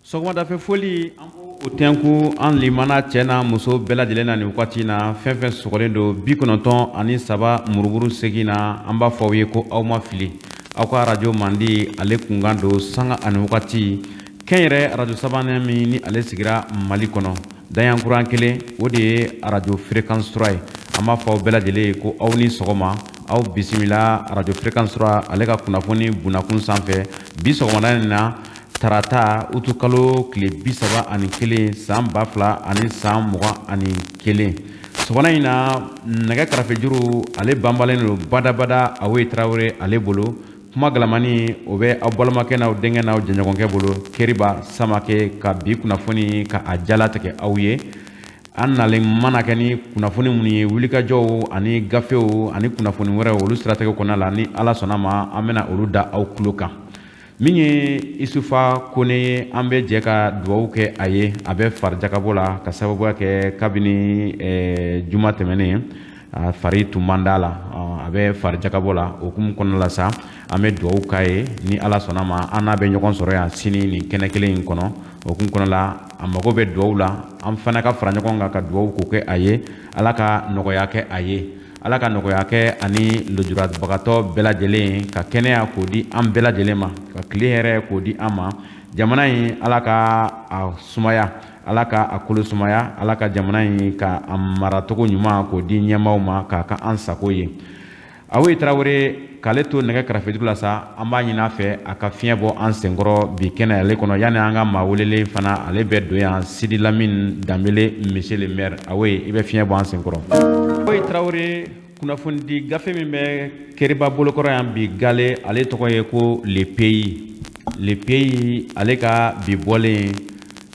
Sɔgɔmadafɛ foli, an b'o tɛnku an limana cɛ n'a muso bɛɛ lajɛlen na nin wagati na. Fɛn fɛn sɔgɔlen don 93 muruburu 8 na, an b'a fɔ aw ye ko aw ma fili. Aw ka arajo mandi, ale kunkan don sanga ani wagati kɛnyɛrɛ arajo sabanan min ni ale sigira Mali kɔnɔ, dayankuran kelen, o de ye arajo Fréquence 3 ye. An b'a fɔ aw bɛɛ lajɛlen ye ko aw ni sɔgɔma, aw bisimila arajo Fréquence 3 ale ka kunnafoni bunakun sanfɛ bi sɔgɔmada in na, tarata, utukalo tile 31, san 2021. Sɔgɔmada in na, nɛgɛ karafejuru, ale banbalen don badabada Awoye Tarawele ale bolo. Kuma galamani, o bɛ aw balimakɛ n'aw denkɛ n'aw jɛɲɔgɔnkɛ bolo, Keriba Samakɛ, ka bi kunnafoni ka a jalatigɛ aw ye. An nalen mana kɛ ni kunnafoni minnu ye, wulikajɔw ani gafew ani kunnafoni wɛrɛw, olu siratigɛ kɔnɔna la, ni Ala sɔnna ma, an bɛna olu da aw tulo kan. Min ye Isufa Kone ye, an bɛ jɛ ka dugawu kɛ a ye. A bɛ farijakabɔ la ka sababuya kɛ kabini juma tɛmɛnen, a fari tun man d'a la, a bɛ farijakabɔ la. O hukumu kɔnɔna la sa, an bɛ dugawu k'a ye. Ni Ala sɔnna ma, an n'a bɛ ɲɔgɔn sɔrɔ yan sini nin kɛnɛ kelen in kɔnɔ. O hukumu kɔnɔna la, a mago bɛ dugawu la. An fana ka fara ɲɔgɔn kan ka dugawu k'o kɛ a ye. Ala ka nɔgɔya kɛ a ye, Ala ka nɔgɔya kɛ ani lujurabagatɔ bɛɛ lajɛlen, ka kɛnɛya k'o di an bɛɛ lajɛlen ma, ka tile hɛrɛ k'o di an ma. Jamana in, Ala ka a sumaya, Ala ka a kolo sumaya, Ala ka jamana in ka a maracogo ɲuman k'o di ɲɛmaaw ma, k'a ka an sago ye. Awoye Tarawele k'ale to nɛgɛ karafejuru la sa, an b'a ɲini a fɛ a ka fiɲɛ bɔ an senkɔrɔ bi kɛnɛ ale kɔnɔ, yanni an ka maa welelen fana, ale bɛ don yan, Sidi Lamine Danbele, monsieur le maire. Awoye, i bɛ fiɲɛ bɔ an senkɔrɔ. Awoye Tarawele, kunnafonidi gafe min bɛ Keriba bolokɔrɔ yan bi gale, ale tɔgɔ ye ko Le Pays. Le Pays, ale ka bi bɔlen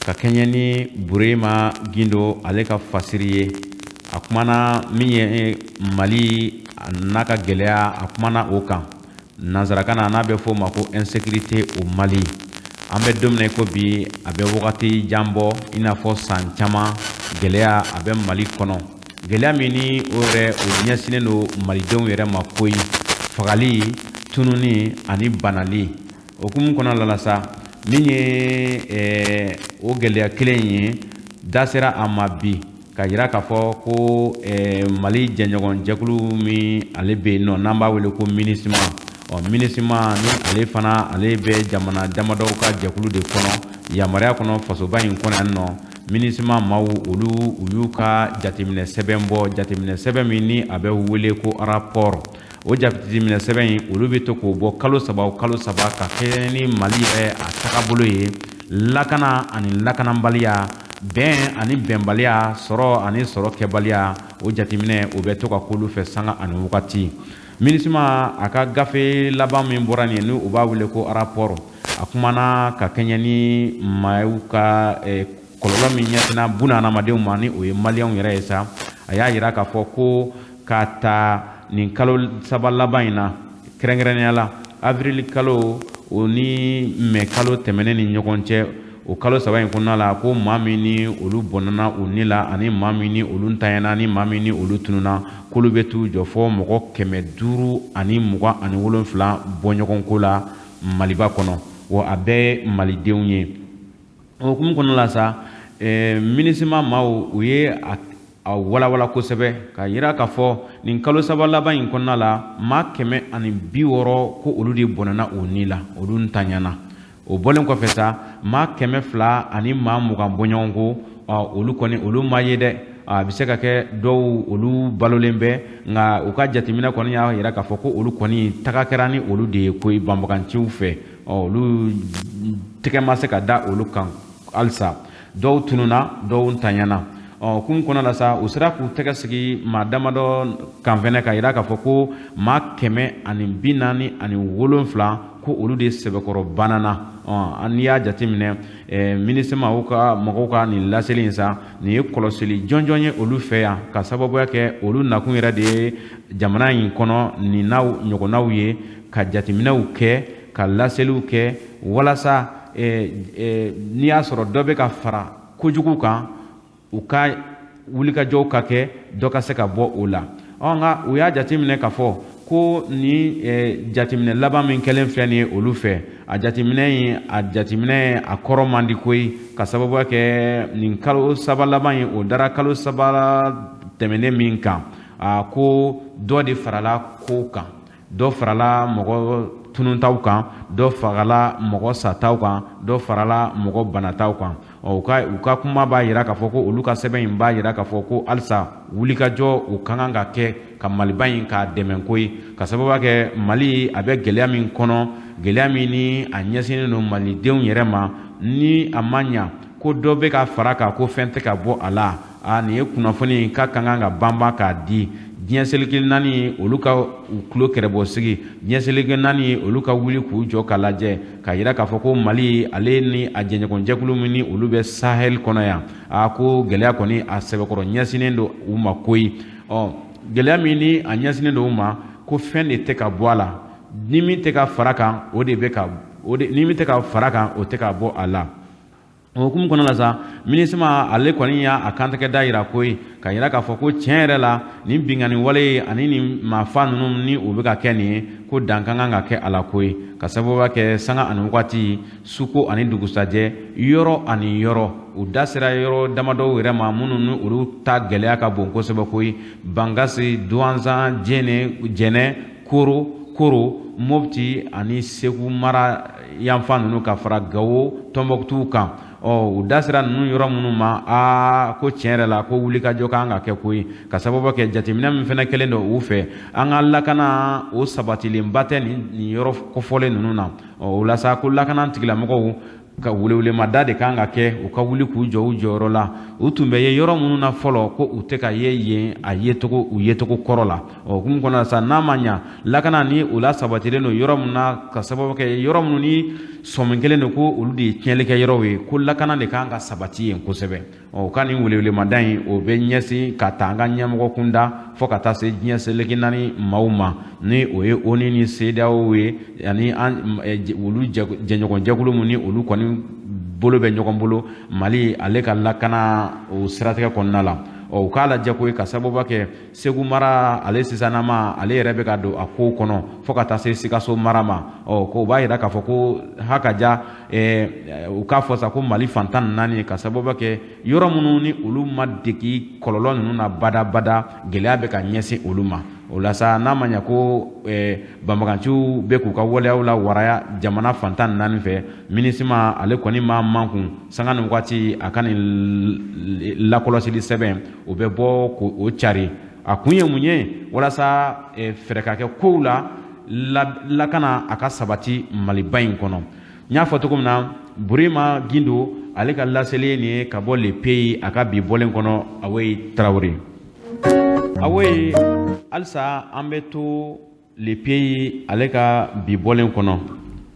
ka kɛɲɛ ni Burema Gindo ale ka fasiri ye, a kumana min ye Mali n'a ka gɛlɛya, a kumana o kan nansarakan na, n'a bɛ fɔ o ma ko insécurité au Mali. An bɛ don min na ko bi, a bɛ wagati jan bɔ, i n'a fɔ san caman, gɛlɛya a bɛ Mali kɔnɔ, gɛlɛya min ni o yɛrɛ o ɲɛsinnen don malidenw yɛrɛ ma koyi: fagali, tununi ani banali. O hukumu kɔnɔna la sa, min ye o gɛlɛya kelen ye, da sera a ma bi ka jira k'a fɔ ko Mali jɛɲɔgɔn jɛkulu min ale bɛ yen nɔ, n'an b'a wele ko MINUSMA. Ɔ, MINUSMA ni ale fana, ale bɛ jamana damadɔw ka jɛkulu de kɔnɔ, yamaruya kɔnɔ fasoba in kɔnɔ yan nɔ. MINUSMA maaw, olu u y'u ka jateminɛ sɛbɛn bɔ, jateminɛ sɛbɛn min ni a bɛ wele ko rapport. O jateminɛ sɛbɛn in, olu bɛ to k'o bɔ kalo 3 o kalo 3, ka kɛɲɛ ni Mali yɛrɛ a tagabolo ye, lakana ani lakanabaliya, bɛn ani bɛnbaliya, sɔrɔ ani sɔrɔ kɛbaliya. O jateminɛ, o bɛ to ka k'olu fɛ sanga ani wagati. MINUSMA a ka gafe laban min bɔra nin ye, ni u b'a wele ko rapport, a kumana ka kɛɲɛ ni maaw ka kɔlɔlɔ min ɲɛsinna buna hadamadenw ma, ni o ye maliyɛnw yɛrɛ ye sa. A y'a jira k'a fɔ ko k'a ta nin kalo 3 laban in na, kɛrɛnkɛrɛnnenya la avril kalo o ni mɛ kalo tɛmɛnen ni ɲɔgɔn cɛ, o kalo 3 in kɔnɔna la, ko maa min ni olu bɔnna u ni la, ani maa min ni olu ntanyana, ni maa min ni olu tununna, k'olu bɛ t'u jɔ fɔ mɔgɔ 527 bɔɲɔgɔnko la Maliba kɔnɔ, wa a bɛɛ ye malidenw ye. O hukumu kɔnɔna la sa, MINUSMA maaw, u ye a walawala kosɛbɛ ka yira k'a fɔ nin kalo 3 laban in kɔnɔna la, maa 160, ko olu de bɔnɛna u ni la, olu ntanyana. O bɔlen kɔfɛ sa, maa 200 ani maa 20 bɔɲɔgɔn ko, olu kɔni, olu ma ye dɛ. A bɛ se ka kɛ dɔw olu balolen bɛ, nka u ka jateminɛ kɔni y'a yira k'a fɔ ko olu kɔni taga kɛra ni olu de ye koyi banbaganciw fɛ. Olu tɛgɛ ma se ka da olu kan halisa. Dɔw tununna, dɔw ntanyana. Ɔ hukumu kɔnɔna la sa, u sera k'u tɛgɛ sigi maa damadɔ kan fɛnɛ, ka yira k'a fɔ ko maa 147, ko olu de sɛbɛkɔrɔ banana. Ɔ, n'i y'a jateminɛ, MINUSMA ka mɔgɔw ka nin laseli in sa, nin ye kɔlɔsili jɔnjɔn ye olu fɛ yan, ka sababuya kɛ olu nakun yɛrɛ de ye jamana in kɔnɔ nin n'aw ɲɔgɔnnaw ye, ka jateminɛw kɛ, ka laseliw kɛ, walasa n'i y'a sɔrɔ dɔ bɛ ka fara kojugu kan, u ka wulikajɔw ka kɛ, dɔ ka se ka bɔ o la. Ɔ, nka u y'a jateminɛ k'a fɔ ko Ko ni jateminɛ laban min kɛlen filɛ nin ye olu fɛ, a jateminɛ in, a jateminɛ a kɔrɔ man di koyi, ka sababuya kɛ nin kalo 3 laban in, o dara kalo 3 tɛmɛnen min kan, a ko dɔ de farala ko kan, dɔ farala mɔgɔ tununtaw kan, dɔ farala mɔgɔ sataw kan, dɔ farala mɔgɔ banataw kan. Ɔ, u ka kuma b'a jira k'a fɔ ko olu ka sɛbɛn in b'a jira k'a fɔ ko halisa wulikajɔ o ka kan ka kɛ ka Maliba in k'a dɛmɛ koyi, ka sababu kɛ Mali a bɛ gɛlɛya min kɔnɔ, gɛlɛya min ni a ɲɛsinnen don malidenw yɛrɛ ma, ni a ma ɲa ko dɔ bɛ ka fara kan, ko fɛn tɛ ka bɔ a la. A nin ye kunnafoni ka ka kan ka banban k'a di diɲɛ seleke 4 olu ka u tulo kɛrɛbɔ sigi, diɲɛ seleke 4 olu ka wuli k'u jɔ ka lajɛ, ka yira k'a fɔ ko Mali ale ni a jɛɲɔgɔnjɛkulu min ni olu bɛ Sahel kɔnɔ yan, a ko gɛlɛya kɔni a sɛbɛkɔrɔ ɲɛsinnen don u ma koyi. Ɔ, gɛlɛya min ni a ɲɛsinnen don u ma, ko fɛn de tɛ ka bɔ a la, ni min tɛ ka fara kan, o de bɛ ka o de, ni min tɛ ka fara kan, o tɛ ka bɔ a la. O hukumu kɔnɔna la sa, MINUSMA ale kɔni y'a a kantigɛ da yira koyi, ka yira k'a fɔ ko tiɲɛ yɛrɛ la, nin binkanni wale ani nin maafa ninnu ni u bɛ ka kɛ nin ye, ko dan ka kan ka kɛ a la koyi, ka sababuya kɛ sanga ani wagati, suko ani dugusajɛ, yɔrɔ ani yɔrɔ. U da sera yɔrɔ damadɔw yɛrɛ ma minnu ni olu ta gɛlɛya ka bon kosɛbɛ koyi: Bankasi, Duwanzan, Jɛnɛ, Jɛnɛ, Koro, Mopti ani Segu mara yanfan ninnu, ka fara Gawo, Tɔnbɔkutu kan. Ɔ, u da sera ninnu yɔrɔ minnu ma, aa, ko tiɲɛ yɛrɛ la, ko wulikajɔ kan ka kɛ koyi, ka sababu kɛ jateminɛ min fana kɛlen don u fɛ, an ka lakana o sabatilenba tɛ nin yɔrɔ kofɔlen ninnu na. Ɔ, o la sa, ko lakana tigilamɔgɔw ka welewelemada de kan ka kɛ, u ka wuli k'u jɔ u jɔyɔrɔ la. U tun bɛ ye yɔrɔ minnu na fɔlɔ, ko u tɛ ka ye yen a yecogo u yecogo kɔrɔ la. Ɔ, hukumu kɔnɔna sa, n'a ma ɲa lakana ni u la sabatilen don yɔrɔ min na, ka sababu kɛ yɔrɔ minnu ni sɔmi kelen don ko olu de ye tiɲɛlikɛ yɔrɔw ye, ko lakana de kan ka sabati yen kosɛbɛ. Ɔ, u ka nin welewelemada in, o bɛ ɲɛsin ka taa an ka ɲɛmɔgɔ kunda fo ka taa se diɲɛ seleke 4 maaw ma, ni o ye ONU ni CEDEAO ye, ani an olu jɛɲɔgɔnjɛkulu min ni olu kɔni bolo bɛ ɲɔgɔn bolo Mali ale ka lakana o siratigɛ kɔnɔna la. Ɔ, u k'a lajɛ koyi, ka sababu kɛ Segu mara ale sisanama ale yɛrɛ bɛ ka don a kow kɔnɔ fo ka taa se Sikaso mara ma. Ɔ, ko o b'a yira k'a fɔ ko hakaja u k'a fɔ sa ko Mali fan 14, ka sababu kɛ yɔrɔ minnu ni olu ma degi kɔlɔlɔ ninnu na badabada, gɛlɛya bɛ ka ɲɛsin olu ma. O la sa, n'a ma ɲɛ ko banbaganciw bɛ k'u ka waleyaw la waraya jamana fan 14 fɛ, MINUSMA ale kɔni ma mankun sanga ni waati, a ka nin lakɔlɔsili sɛbɛn o bɛ bɔ k'o cari. A kun ye mun ye? Walasa fɛɛrɛ ka kɛ kow la, lakana a ka sabati Maliba in kɔnɔ. N y'a fɔ cogo min na, Burema Gindo ale ka laseli ye nin ye ka bɔ Le Pays a ka bi bɔlen kɔnɔ. Awoyi Tarawele, awoyi, halisa an bɛ to Le Pays ale ka bi bɔlen kɔnɔ.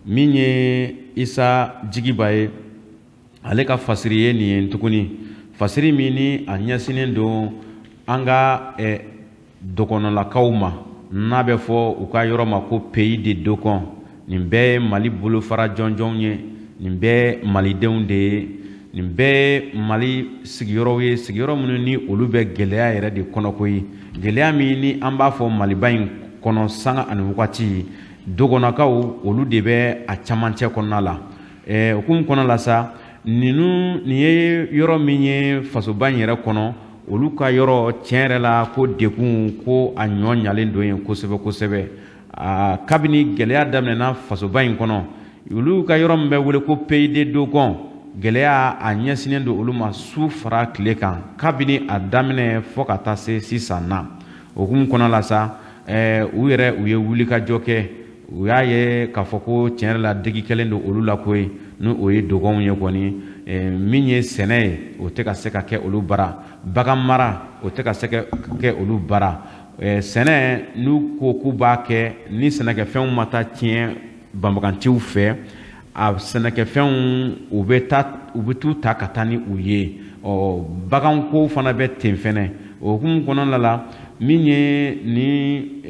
Min ye Isa Jigiba ye, ale ka fasiri ye nin ye tuguni, fasiri min ni a ɲɛsinnen don an ka dɔgɔnɔlakaw ma, n'a bɛ fɔ u ka yɔrɔ ma ko Pays de Dogon. Nin bɛɛ ye Mali bolofara jɔnjɔnw ye, nin bɛɛ malidenw de ye, nin bɛɛ ye Mali sigiyɔrɔw ye, sigiyɔrɔ minnu ni olu bɛ gɛlɛya yɛrɛ de kɔnɔ koyi. Gɛlɛya min ni an b'a fɔ Maliba in kɔnɔ sanga ani wagati, dɔgɔnɔkaw olu de bɛ a camancɛ kɔnɔna la. Hukumu kɔnɔ la sa, ninnu nin ye yɔrɔ min ye fasoba in yɛrɛ kɔnɔ, olu ka yɔrɔ, tiɲɛ yɛrɛ la, ko dekun ko a ɲɔ ɲalen don yen kosɛbɛ kosɛbɛ. Kabini gɛlɛya daminɛna fasoba in kɔnɔ, olu ka yɔrɔ min bɛ wele ko Pays de Dogon, gɛlɛya a ɲɛsinnen don olu ma su fara tile kan kabini a daminɛ fo ka taa se sisan na. O hukumu kɔnɔ la sa, u yɛrɛ u ye wulikajɔ kɛ, u y'a ye k'a fɔ ko tiɲɛ yɛrɛ la, digi kɛlen don olu la koyi, ni o ye Dogonw ye kɔni. Min ye sɛnɛ ye, o tɛ ka se ka kɛ olu bara, bagan mara o tɛ ka se ka kɛ olu bara. Sɛnɛ, n'u ko k'u b'a kɛ, ni sɛnɛkɛfɛnw ma taa tiɲɛ banbaganciw fɛ, a sɛnɛkɛfɛnw u bɛ taa, u bɛ t'u ta ka taa ni u ye. Ɔ, baganko fana bɛ ten fɛnɛ. O hukumu kɔnɔna la, min ye ni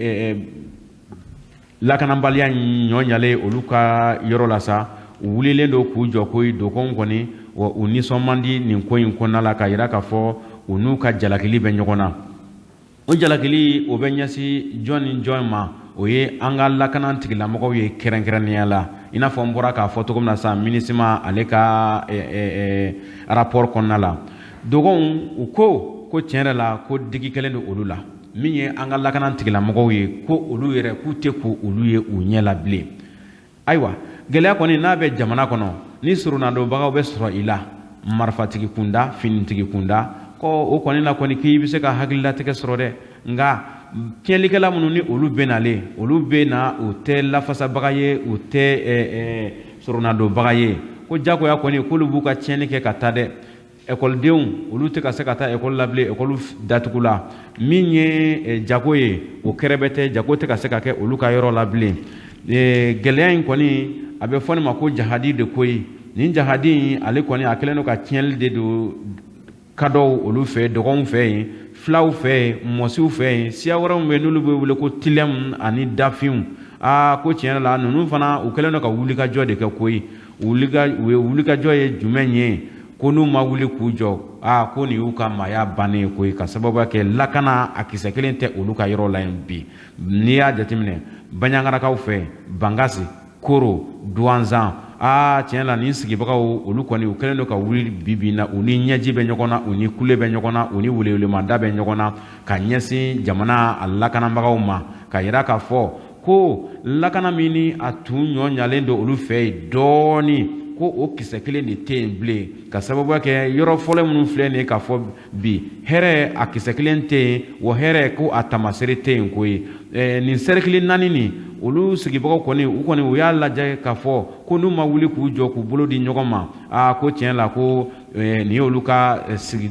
lakanabaliya ɲɔ ɲalen olu ka yɔrɔ la sa, u wulilen don k'u jɔ koyi. Dogonw kɔni, wa u nisɔn man di nin ko in kɔnɔna la, ka yira k'a fɔ u n'u ka jalakili bɛ ɲɔgɔn na. O jalakili o bɛ ɲɛsin jɔn ni jɔn ma? O ye an ka lakana tigilamɔgɔw ye kɛrɛnkɛrɛnnenya la, i n'a fɔ n bɔra k'a fɔ cogo min na sisan, MINUSMA ale ka rapport kɔnɔna la. Dɔgɔnw, u ko ko tiɲɛ yɛrɛ la, ko digi kɛlen don olu la. Min ye an ka lakana tigilamɔgɔw ye, ko olu yɛrɛ k'u tɛ ko olu ye u ɲɛ la bilen. Ayiwa, gɛlɛya kɔni n'a bɛ jamana kɔnɔ, ni soronadonbagaw bɛ sɔrɔ i la, marifatigi kunda, finitigi kunda, ko o kɔni na kɔni k'i bɛ se ka hakililatigɛ sɔrɔ dɛ. Nka tiɲɛlikɛla minnu ni olu bɛ nalen, olu bɛ na, u tɛ lafasabaga ye, u tɛ soronadonbaga ye, ko jagoya kɔni k'olu b'u ka tiɲɛni kɛ ka taa dɛ. Ekɔlidenw, olu tɛ ka se ka taa ekɔli la bilen, ekɔli datugula. Min ye jago ye, o kɛrɛbɛ tɛ, jago tɛ ka se ka kɛ olu ka yɔrɔ la bilen. Gɛlɛya in kɔni, a bɛ fɔ nin ma ko jahadi de koyi. Nin jahadi in, ale kɔni a kɛlen don ka tiɲɛli de don kadɔw olu fɛ, dɔgɔnw fɛ yen, filaw fɛ yen, mɔsiw fɛ yen, siya wɛrɛw bɛ yen n'olu bɛ wele ko tilɛmu ani dafinw. Aa, ko tiɲɛ yɛrɛ la, ninnu fana u kɛlen don ka wulikajɔ de kɛ koyi. U ye wulikajɔ ye jumɛn ye? Ko n'u ma wuli k'u jɔ, aa, ko nin y'u ka maaya bannen ye koyi, ka sababu kɛ lakana a kisɛ kelen tɛ olu ka yɔrɔ la yen bi. N'i y'a jateminɛ Baɲagarakaw fɛ, Bankasi, Koro, Duwanzan, aa, tiɲɛ la, nin sigibagaw olu kɔni u kɛlen don ka wuli bi bi na. U ni ɲɛji bɛ ɲɔgɔn na, u ni kule bɛ ɲɔgɔn na, u ni welewelemada bɛ ɲɔgɔn na ka ɲɛsin jamana a lakanabagaw ma, ka yira k'a fɔ ko lakana min ni a tun ɲɔ ɲalen don olu fɛ yen dɔɔnin, ko o kisɛ kelen de tɛ yen bilen, ka sababuya kɛ yɔrɔ fɔlɔ minnu filɛ nin ye k'a fɔ bi, hɛrɛ a kisɛ kelen tɛ yen wa, hɛrɛ ko a taamasere tɛ yen koyi. Nin sɛrikili naani nin, olu sigibagaw kɔni, u kɔni u y'a lajɛ k'a fɔ ko n'u ma wuli k'u jɔ, k'u bolo di ɲɔgɔn ma, aa, ko tiɲɛ la, ko nin ye olu ka sigi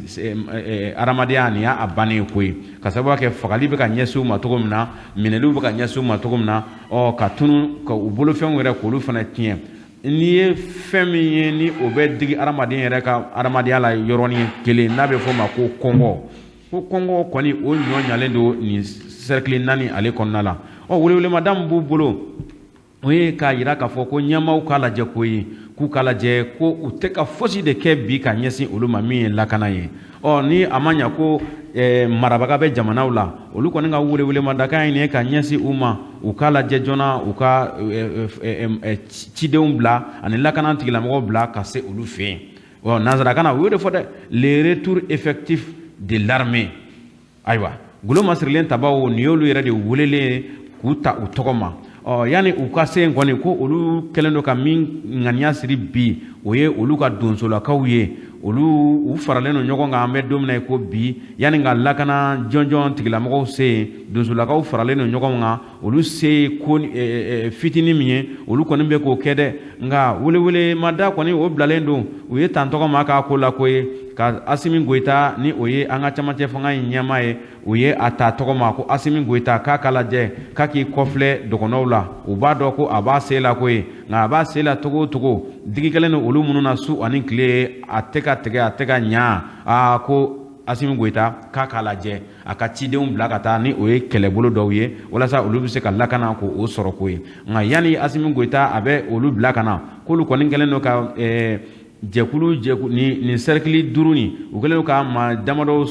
adamadenya, nin y'a bannen ye koyi, ka sababu kɛ fagali bɛ ka ɲɛsin u ma cogo min na, minɛliw bɛ ka ɲɛsin u ma cogo min na, ɔ ka tunu ka u bolofɛnw yɛrɛ k'olu fana tiɲɛ. N'i ye fɛn min ye ni o bɛ digi adamaden yɛrɛ ka adamadenya la yɔrɔnin kelen, n'a bɛ f'o ma ko kɔngɔ, ko kɔngɔ kɔni o ɲɔ ɲalen don nin sɛrikili naani ale kɔnɔna la. Ɔ, welewelemada min b'u bolo, o ye k'a yira k'a fɔ ko ɲɛmaaw k'a lajɛ koyi, k'u k'a lajɛ ko u tɛ ka fosi de kɛ bi ka ɲɛsin olu ma min ye lakana ye. Ɔ, ni a ma ɲa ko marabaga bɛ jamanaw la, olu kɔni ka welewelemadakan ye nin ye ka ɲɛsin u ma: u k'a lajɛ joona, u ka cidenw bila ani lakana tigilamɔgɔw bila ka se olu fɛ yen. Ɔ, nanzarakan na, u y'o de fɔ dɛ: le retour effectif de l'armée. Ayiwa, golo masirilen tabaw, nin y'olu yɛrɛ de welelen k'u ta u tɔgɔ ma. Ɔ, yanni u ka se yen kɔni, ko olu kɛlen don ka min ŋaniya siri bi, o ye olu ka donsolakaw ye. Olu u faralen don ɲɔgɔn kan an bɛ don min na i ko bi. Yanni ka lakana jɔnjɔn tigilamɔgɔw se yen, donsolakaw faralen don ɲɔgɔn kan. Olu se ko fitinin min ye, olu kɔni bɛ k'o kɛ dɛ. Nka welewelemada kɔni, o bilalen don u ye tan tɔgɔ ma k'a ko la ko ye ka Asimi Goyita, ni o ye an ka camancɛ fanga in ɲɛmaa ye, u ye a ta tɔgɔ ma ko Asimi Goyita k'a ka lajɛ, k'a k'i kɔfilɛ dɔgɔnɔw la. U b'a dɔn ko a b'a se la ko ye, nka a b'a se la cogo o cogo, digi kɛlen don olu minnu na su ani tile, a tɛ ka tigɛ, a tɛ ka ɲa. Aa, ko Asimi Goyita k'a k'a lajɛ, a ka cidenw bila ka taa ni o ye kɛlɛbolo dɔw ye, walasa olu bɛ se ka lakana ko o sɔrɔ ko ye. Nka yanni Asimi Goyita a bɛ olu bila ka na, k'olu kɔni kɛlen don ka jɛkulu jɛkulu nin sɛrikili duuru nin, u kɛlen don ka maa damadɔ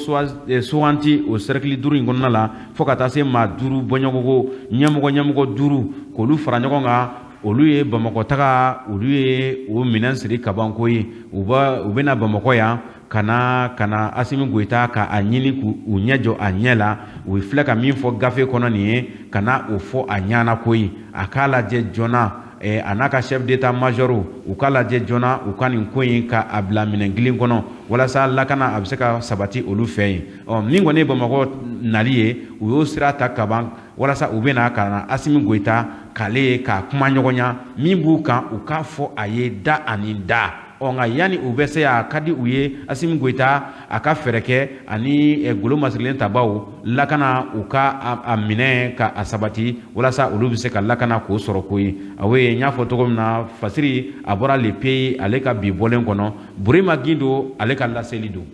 suganti o sɛrikili duuru in kɔnɔna la, fo ka taa se maa duuru bɔɲɔgɔnko ɲɛmɔgɔ duuru, k'olu fara ɲɔgɔn kan. Olu ye Bamakɔ taga, olu ye o minɛn siri kabanko ye. U bɛna Bamakɔ yan ka na Asimi Goyita ka a ɲini k'u ɲɛ jɔ a ɲɛ la. U filɛ ka min fɔ gafe kɔnɔ nin ye, ka na o fɔ a ɲɛna ko ye, a k'a lajɛ joona, a n'a ka chef d'état major, u k'a lajɛ joona, u ka nin ko in ka a bila minɛn kelen kɔnɔ, walasa lakana a bɛ se ka sabati olu fɛ yen. Ɔ, min kɔni ye Bamakɔ nali ye, u y'o sira ta kaban, walasa u bɛ na ka na Asimi Goyita k'ale ye k'a kuma ɲɔgɔnya min b'u kan, u k'a fɔ a ye da ani da. Ɔ, nka yanni u bɛ se, a ka di u ye Asimi Goyita a ka fɛɛrɛ kɛ ani golo masirilen tabaw lakana, u ka a minɛ ka a sabati, walasa olu bɛ se ka lakana k'o sɔrɔ ko ye. A ye n y'a fɔ cogo min na, fasiri a bɔra Le Pays ale ka bi bɔlen kɔnɔ. Burema Gindo ale ka laseli don.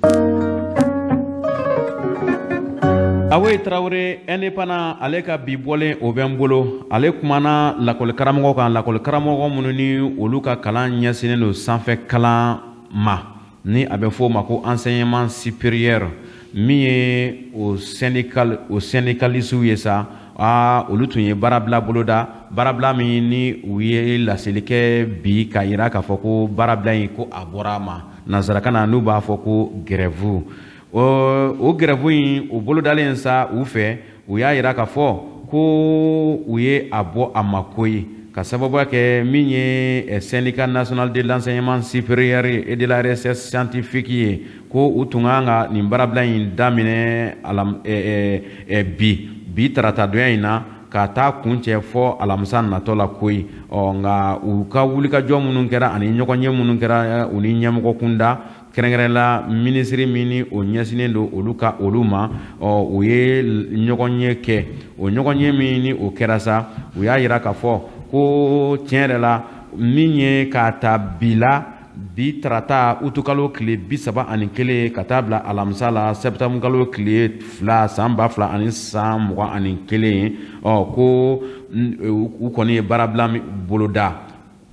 Awoye Tarawele, Indépendant, ale ka bi bɔlen o bɛ n bolo. Ale kumana lakɔlikaramɔgɔ kan, lakɔlikaramɔgɔ minnu ni olu ka kalan ɲɛsinnen don sanfɛ kalan ma, ni a bɛ fɔ o ma ko enseignement supérieur. Min ye o syndical o syndicalisiw ye sa, aa, olu tun ye baarabila boloda, baarabila min ni u ye laseli kɛ bi k'a yira k'a fɔ ko baarabila in, ko a bɔra a ma. Nansarakan na, n'u b'a fɔ ko grève. O grève in, o bolodalen sa u fɛ, u y'a yira k'a fɔ ko u ye a bɔ a ma koyi, ka sababuya kɛ min ye Syndicat national de l'enseignement supérieur et de la recherche scientifique ye, ko u tun kan ka nin baarabila in daminɛ bi bi taratadonya in na ka taa kuncɛ fɔ alamisa natɔ la koyi. Ɔ nka u ka wulikajɔ minnu kɛra ani ɲɔgɔn ye minnu kɛra u ni ɲɛmɔgɔ kunda, kɛrɛnkɛrɛnla minisiri min ni o ɲɛsinnen don olu ka olu ma, ɔ u ye ɲɔgɔn ye kɛ. O ɲɔgɔn ye min ni o kɛra sa, u y'a yira k'a fɔ ko tiɲɛ yɛrɛ la, min ye k'a ta bi la, bi tarata utukalo tile 31, ka taa bila alamisa la sɛptanburukalo tile 2 san 2021, ɔ ko u kɔni ye baarabila boloda.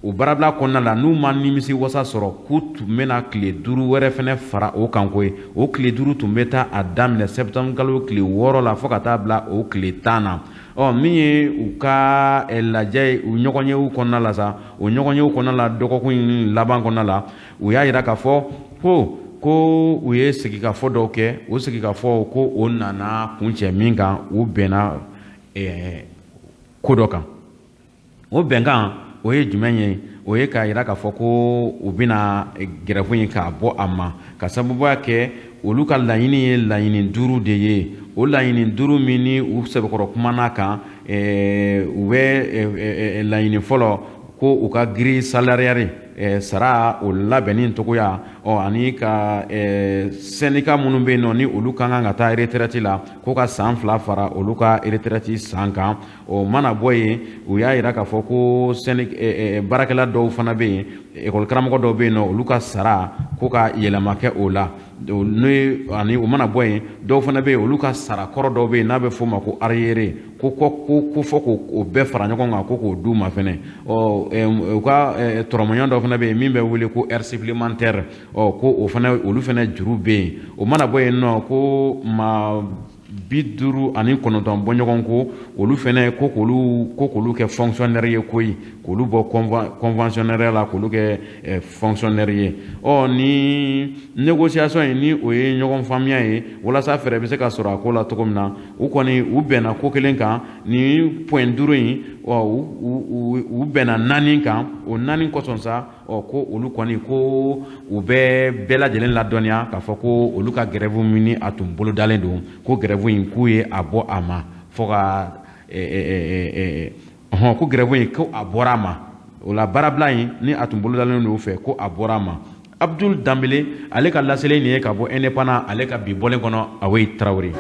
O baarabila kɔnɔna la, n'u ma nimisi wasa sɔrɔ, k'u tun bɛna tile 5 wɛrɛ fɛnɛ fara o kan koyi. O tile 5 tun bɛ taa a daminɛ sɛptanburukalo tile 6 la fo ka taa bila o tile 10 na. Ɔ min ye u ka lajɛ ye, u ɲɔgɔnyew kɔnɔna la sa, o ɲɔgɔnyew kɔnɔna la, dɔgɔkun in laban kɔnɔna la, u y'a yira k'a fɔ ko u ye sigikafɔ dɔw kɛ. O sigikafɔ, ko o nana kuncɛ min kan, u bɛnna ko dɔ kan. O bɛnkan, o ye jumɛn ye? O ye k'a yira k'a fɔ ko u bɛna grève in k'a bɔ a ma, ka sababuya kɛ olu ka laɲini ye laɲini 5 de ye. O laɲini 5 min ni u sɛbɛkɔrɔ kumana kan, u bɛ laɲini fɔlɔ ko u ka grille salariale sara o labɛnni cogoya, ɔ ani ka syndicat minnu bɛ yen nɔ ni olu ka kan ka taa retraite la, ko ka san 2 fara olu ka retraite san kan. O mana bɔ yen, u y'a yira k'a fɔ ko baarakɛla dɔw fana bɛ yen, ekɔli karamɔgɔ dɔw bɛ yen nɔ, olu ka sara ko ka yɛlɛma kɛ o la. N'o ye ani o mana bɔ yen, dɔw fana bɛ yen, olu ka sara kɔrɔ dɔw bɛ yen n'a bɛ f'o ma ko arriéré, ko fɔ k'o bɛɛ fara ɲɔgɔn kan, ko k'o d'u ma fɛnɛ. Ɔ u ka tɔrɔmɔɲɔgɔn dɔ fana bɛ yen min bɛ wele ko heure supplémentaire, ɔ ko o fana, olu fana juru bɛ yen. O mana bɔ yen nɔ, ko maa 59 bɔɲɔgɔn ko, olu fana, ko k'olu kɛ fonctionnaire ye koyi, k'olu bɔ conventionnaire la, k'olu kɛ fonctionnaire ye. Ɔ ni négociation in ni o ye ɲɔgɔn faamuya ye walasa fɛɛrɛ bɛ se ka sɔrɔ a ko la cogo min na, u kɔni u bɛnna ko kelen kan. Ni point 5 in, ɔ u bɛnna naani kan. O naani kosɔn sa, ɔ ko olu kɔni, ko u bɛ bɛɛ lajɛlen ladɔnniya k'a fɔ ko olu ka grève min ni a tun bolodalen don, ko grève in, k'u ye a bɔ a ma fo ka ɔhɔn, ko grève in, ko a bɔra a ma. O la, baarabila in ni a tun bolodalen don u fɛ, ko a bɔra a ma. Abdul Danbele, ale ka laseli nin ye ka bɔ Indépendant, ale ka bi bɔlen kɔnɔ. Awoyi Tarawele,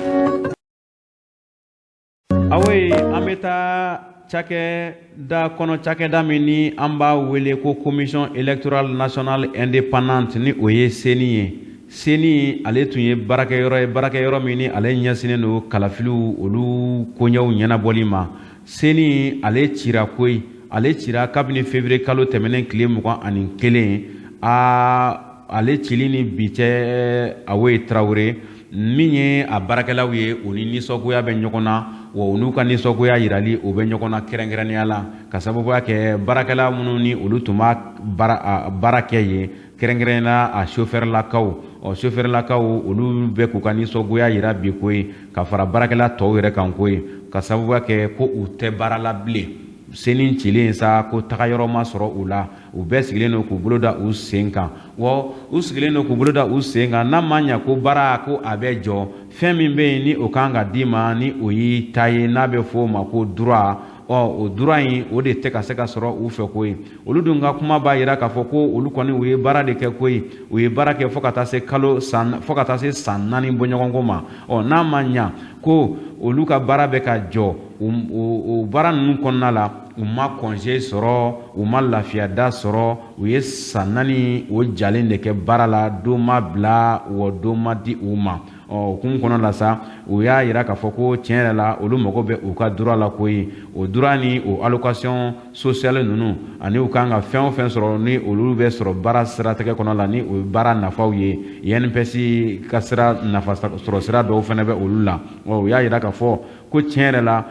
awoyi, an bɛ taa cakɛda kɔnɔ, cakɛda min ni an b'a wele ko Commission électorale nationale indépendante, ni o ye CENI ye. CENI, ale tun ye baarakɛyɔrɔ ye, baarakɛyɔrɔ min ni ale ɲɛsinnen don kalafiliw olu koɲɛw ɲɛnabɔli ma. CENI, ale cira koyi, ale cira kabini février kalo tɛmɛnen tile 21. A ale cili ni bi cɛ, Awoyi Tarawele, min ye a baarakɛlaw ye, u ni nisɔngoya bɛ ɲɔgɔn na wa, u n'u ka nisɔngoya yirali o bɛ ɲɔgɔn na, kɛrɛnkɛrɛnnenya la ka sababuya kɛ baarakɛla minnu ni olu tun b'a baara kɛ yen, kɛrɛnkɛrɛnnenya la a sofɛrɛlakaw. Ɔ sofɛrɛlakaw, olu bɛ k'u ka nisɔngoya yira bi koyi, ka fara baarakɛla tɔw yɛrɛ kan koyi, ka sababuya kɛ ko u tɛ baara la bilen. CENI cilen sa, ko taga yɔrɔ ma sɔrɔ u la. U bɛɛ sigilen don k'u bolo da u sen kan. Wa u sigilen don k'u bolo da u sen kan, n'a ma ɲɛ ko baara ko a bɛ jɔ, fɛn min bɛ yen ni o kan ka d'i ma, ni o y'i ta ye, n'a bɛ f'o ma ko droit, ɔ o droit in, o de tɛ ka se ka sɔrɔ u fɛ koyi. Olu dun ka kuma b'a jira k'a fɔ ko olu kɔni, u ye baara de kɛ koyi, u ye baara kɛ fo ka taa se kalo san, fo ka taa se san 4 bɔɲɔgɔnko ma. Ɔ n'a ma ɲa ko olu ka baara bɛ ka jɔ, o baara ninnu kɔnɔna la, u ma congé sɔrɔ, u ma lafiyada sɔrɔ. U ye san 4 o jalen de kɛ baara la, don ma bila wa, don ma di u ma. Ɔ o hukumu kɔnɔ la sa, u y'a yira k'a fɔ ko tiɲɛ yɛrɛ la, olu mago bɛ u ka droit la koyi. O droit ni o allocation sociale ninnu, ani u kan ka fɛn o fɛn sɔrɔ ni olu bɛ sɔrɔ baara siratigɛ kɔnɔ la, ni o ye baara nafaw ye, INPS ka sira nafa sɔrɔ sira dɔw fana bɛ olu la. Ɔ u y'a yira k'a fɔ ko tiɲɛ yɛrɛ la,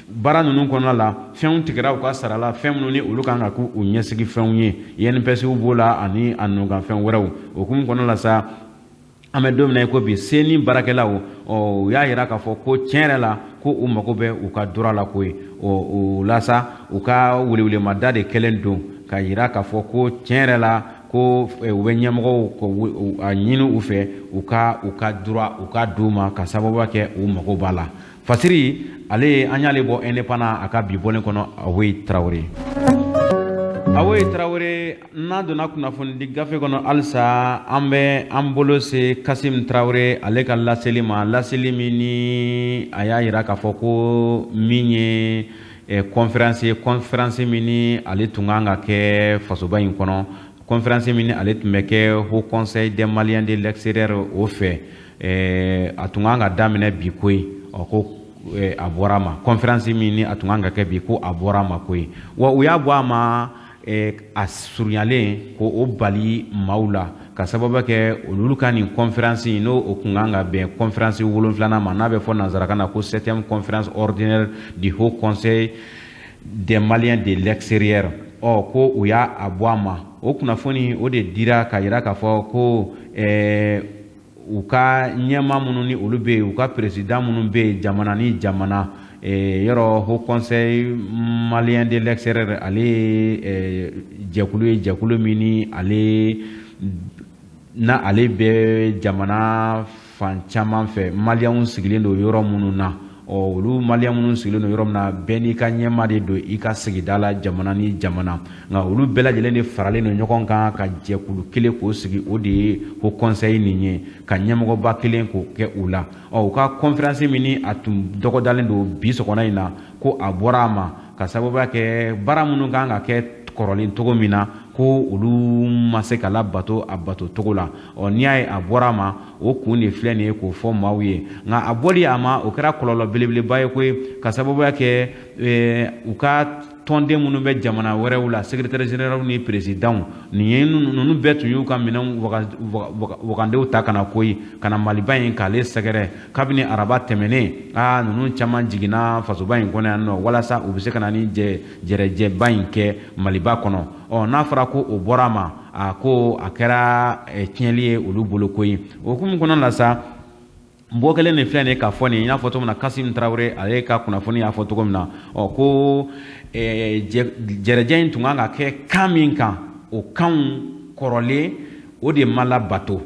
baara ninnu kɔnɔna la, fɛnw tigɛra u ka sara la, fɛn minnu ni olu kan ka k'u ɲɛsigi fɛnw ye, INPS b'o la ani a nɔkanfɛn wɛrɛw. O hukumu kɔnɔna la sa, an bɛ don min na i ko bi, CENI baarakɛlaw, ɔ u y'a yira k'a fɔ ko tiɲɛ yɛrɛ la, ko u mago bɛ u ka droit la koyi. Ɔ o la sa, u ka welewelemada de kɛlen don ka yira k'a fɔ ko tiɲɛ yɛrɛ la, ko u bɛ ɲɛmɔgɔw a ɲini u fɛ, u ka droit, u ka d'u ma, ka sababuya kɛ u mago b'a la. Fasiri ale, an y'ale bɔ Indépendant a ka bi bɔlen kɔnɔ. Awoyi Tarawele, Awoyi Tarawele, n'an donna kunnafonidi gafe kɔnɔ halisa, an bɛ an bolo se Kasim Tarawele ale ka laseli ma, laseli min ni a y'a yira k'a fɔ ko min ye conférence ye, conférence min ni ale tun kan ka kɛ fasoba in kɔnɔ, conférence min ni ale tun bɛ kɛ Haut Conseil des Maliens de l'extérieur o fɛ, a tun kan ka daminɛ bi koyi. Ɔ ko a bɔra a ma. Conférence min ni a tun kan ka kɛ bi, ko a bɔra a ma koyi. Wa u y'a bɔ a ma a surunyalen ko o bali maaw la, ka sababu kɛ olu ka nin conférence n'o o kun kan ka bɛn conférence 7nan ma, n'a bɛ fɔ nanzarakan na ko septième conférence ordinaire du Haut Conseil des Maliens de l'extérieur. Ɔ ko u y'a a bɔ a ma. O kunnafoni o de dira ka yira k'a fɔ ko u ka ɲɛmaa minnu ni olu bɛ yen, u ka président minnu bɛ yen jamana ni jamana yɔrɔ, Haut Conseil malien de l'extérieur ale ye jɛkulu ye, jɛkulu min ni ale na ale bɛ jamana fan caman fɛ, maliyɛnw sigilen don yɔrɔ minnu na. Ɔ olu maliyɛn minnu sigilen don yɔrɔ min na, bɛɛ n'i ka ɲɛmaa de don i ka sigida la, jamana ni jamana. Nka olu bɛɛ lajɛlen de faralen don ɲɔgɔn kan ka jɛkulu kelen k'o sigi, o de ye Haut Conseil nin ye, ka ɲɛmɔgɔba kelen k'o kɛ u la. Ɔ u ka conférence min ni a tun dɔgɔdalen don bi sɔgɔma in na, ko a bɔra a ma, ka sababuya kɛ baara minnu kan ka kɛ kɔrɔlen cogo min na, ko olu ma se ka labato a bato cogo la. Ɔ n'i y'a ye a bɔra a ma, o kun de filɛ nin ye k'o fɔ maaw ye. Nka a bɔli a ma, o kɛra kɔlɔlɔ belebeleba ye koyi, ka sababuya kɛ u ka tɔnden minnu bɛ jamana wɛrɛw la, secrétaire général ni président nin ye, ninnu bɛɛ tun y'u ka minɛnw wagandenw ta ka na koyi, ka na Maliba in k'ale sɛgɛrɛ. Kabini araba tɛmɛnen, aa ninnu caman jiginna fasoba in kɔnɔ yan nɔ, walasa u bɛ se ka na ni jɛrɛjɛba in kɛ Maliba kɔnɔ. Ɔ n'a fɔra ko o bɔra a ma, a ko a kɛra tiɲɛli ye olu bolo koyi. O hukumu kɔnɔ la sa, bɔ kelen de filɛ nin ye k'a fɔ nin i n'a fɔ cogo min na, Kasim Tarawele ale ka kunnafoni y'a fɔ cogo min na. Ɔ ko jɛrɛjɛ in tun kan ka kɛ kan min kan, o kanw kɔrɔlen o de ma labato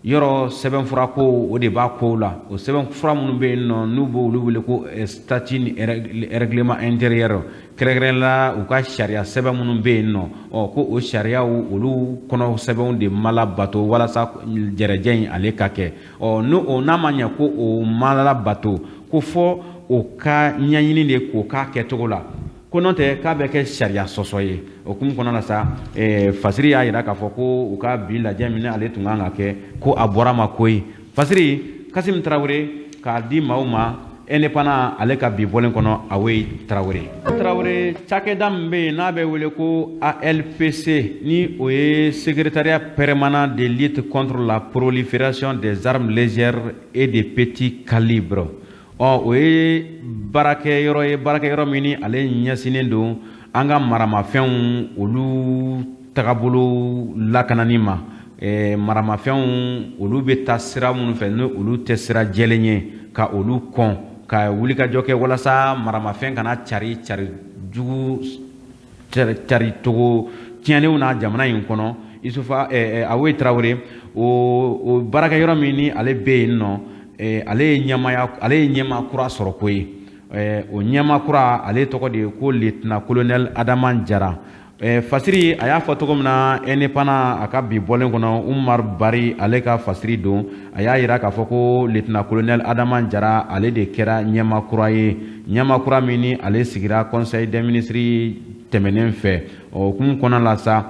yɔrɔ. Sɛbɛnfura ko o de b'a ko la. O sɛbɛnfura minnu bɛ yen nɔ, n'u b'olu wele ko statut ni règlement intérieur, kɛrɛnkɛrɛnnenya la u ka sariya sɛbɛn minnu bɛ yen nɔ, ɔ ko o sariyaw olu kɔnɔ sɛbɛnw de ma labato walasa jɛrɛjɛ in ale ka kɛ. Ɔ n'o o n'a ma ɲɛ ko o ma labato, ko fɔ o ka ɲɛɲini de k'o k'a kɛcogo la, ko n'o tɛ k'a bɛ kɛ sariya sɔsɔ ye. O hukumu kɔnɔna la sa, fasiri y'a jira k'a fɔ ko u ka bi lajɛ min ale tun kan ka kɛ, ko a bɔra ma koyi. Fasiri, Kasim Tarawele k'a di maaw ma Indépendant ale ka bi bɔlen kɔnɔ. Awoyi Tarawele, Tarawele, cakɛda min bɛ yen n'a bɛ wele ko ALPC, ni o ye Secrétariat permanent de lutte contre la prolifération des armes légères et de petit calibre, ɔ o ye baarakɛyɔrɔ ye, baarakɛyɔrɔ min ni ale ɲɛsinnen don an ka maramafɛnw olu tagabolo lakanani ma. Maramafɛnw olu bɛ taa sira minnu fɛ, ni olu tɛ sira jɛlen ye, ka olu kɔn, ka wulikajɔ kɛ walasa maramafɛn kana cari cari jugu cari cogo tiɲɛnenw na jamana in kɔnɔ. Isufa Awoyi Tarawele, o baarakɛyɔrɔ min ni ale bɛ yen nɔ, ale ye ɲɛmaaya, ale ye ɲɛmaa kura sɔrɔ koyi. O ɲɛmaa kura ale tɔgɔ de ye ko lieutenant colonel Adama Jara. Fasiri a y'a fɔ cogo min na Indépendant a ka bi bɔlen kɔnɔ, Umar Bari ale ka fasiri don, a y'a jira k'a fɔ ko lieutenant colonel Adama Jara ale de kɛra ɲɛmaa kura ye, ɲɛmaa kura min ni ale sigira Conseil des ministres tɛmɛnen fɛ. O hukumu kɔnɔna la sa,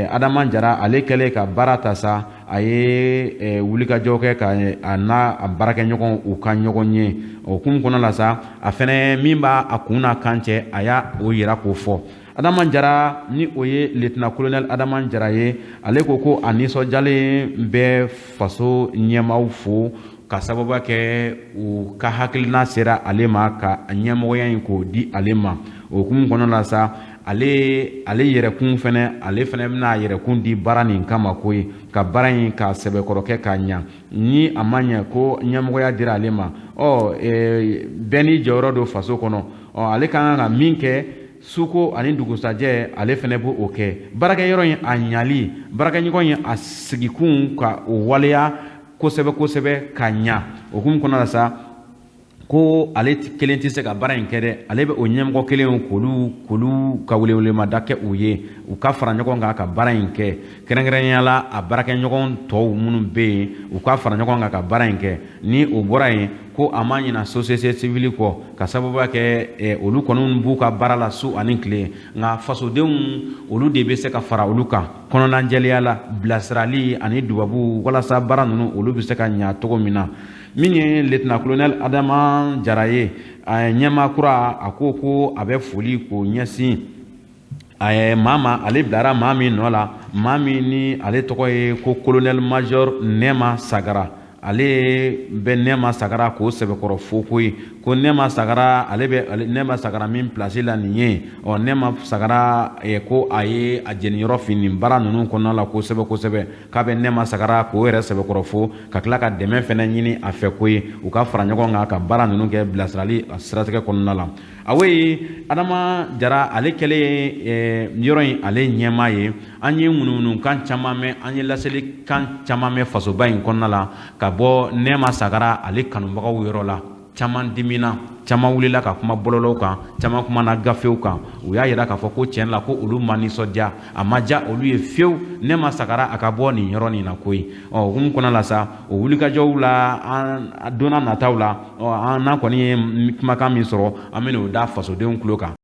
Adama Jara ale kɛlen ka baara ta sa. a ye wulikajɔ kɛ ka a n'a a baarakɛɲɔgɔnw u ka ɲɔgɔn ye. O hukumu kɔnɔ la sa, a fɛnɛ min b'a a kun n'a kan cɛ, a y'a o yira k'o fɔ. Adama Jara, ni o ye lieutenant colonel Adama Jara ye, ale ko ko a nisɔndiyalen bɛ faso ɲɛmaaw fo ka sababu kɛ u ka hakilina sera ale ma ka ɲɛmɔgɔya in k'o di ale ma. O hukumu kɔnɔ la sa, ale yɛrɛkun fɛnɛ, ale fɛnɛ bɛna a yɛrɛkun di baara nin kama ko ye ka baara in ka sɛbɛkɔrɔ kɛ ka ɲa. Ni a ma ɲɛ ko ɲɛmɔgɔya dira ale ma, ɔ bɛɛ n'i jɔyɔrɔ don faso kɔnɔ. Ɔ ale ka kan ka min kɛ suko ani dugusajɛ, ale fɛnɛ b'o o kɛ. Baarakɛyɔrɔ in a ɲali, baarakɛɲɔgɔn in a sigikun ka o waleya kosɛbɛ kosɛbɛ ka ɲa. O hukumu kɔnɔ la sa, ko ale kelen tɛ se ka baara in kɛ dɛ, ale bɛ o ɲɛmɔgɔ kelen k'olu ka welewelemada kɛ u ye, u ka fara ɲɔgɔn kan ka baara in kɛ, kɛrɛnkɛrɛnnenya la a baarakɛɲɔgɔn tɔw minnu bɛ yen, u ka fara ɲɔgɔn kan ka baara in kɛ. Ni o bɔra yen, ko a ma ɲina société civile kɔ, ka sababuya kɛ olu kɔni b'u ka baara la su ani tile, nka fasodenw olu de bɛ se ka fara olu kan kɔnɔnajɛlenya la, bilasirali ani dubabu, walasa baara ninnu olu bɛ se ka ɲa cogo min na. Min ye lieutenant colonel Adama Jara ye, ɲɛmaa kura, a ko ko a bɛ foli k'o ɲɛsin maa ma, ale bilara maa min nɔ la, maa min ni ale tɔgɔ ye ko colonel major Nɛma Sagara. Ale bɛ Nɛma Sagara k'o sɛbɛkɔrɔ fo ko ye ko Nɛma Sagara, ale bɛ Nɛma Sagara min place la nin ye. Ɔ Nɛma Sagara ko a ye a jeniyɔrɔ fin nin baara ninnu kɔnɔna la kosɛbɛ kosɛbɛ, k'a bɛ Nɛma Sagara k'o yɛrɛ sɛbɛkɔrɔ fo, ka tila ka dɛmɛ fɛnɛ ɲini a fɛ ko ye u ka fara ɲɔgɔn kan ka baara ninnu kɛ bilasirali siratigɛ kɔnɔna la. Awoyi Adama Jara, ale kɛlen yɔrɔ in ale ɲɛmaa ye, an ye ŋunuŋunukan caman mɛn, an ye laselikan caman mɛn fasoba in kɔnɔna la ka bɔ Nɛma Sagara ale kanubagaw yɔrɔ la. Caman dimina, caman wulila ka kuma bɔlɔlɔw kan, caman kumana gafew kan. U y'a yira k'a fɔ ko tiɲɛ la ko olu ma nisɔndiya, a ma diya olu ye fiyewu Nɛma Sagara a ka bɔ nin yɔrɔ nin na koyi. Ɔ hukumu kɔnɔna la sa, o wulikajɔw la, an donna nataw la, ɔ an n'an kɔni ye kumakan min sɔrɔ, an bɛn'o da fasodenw tulo kan.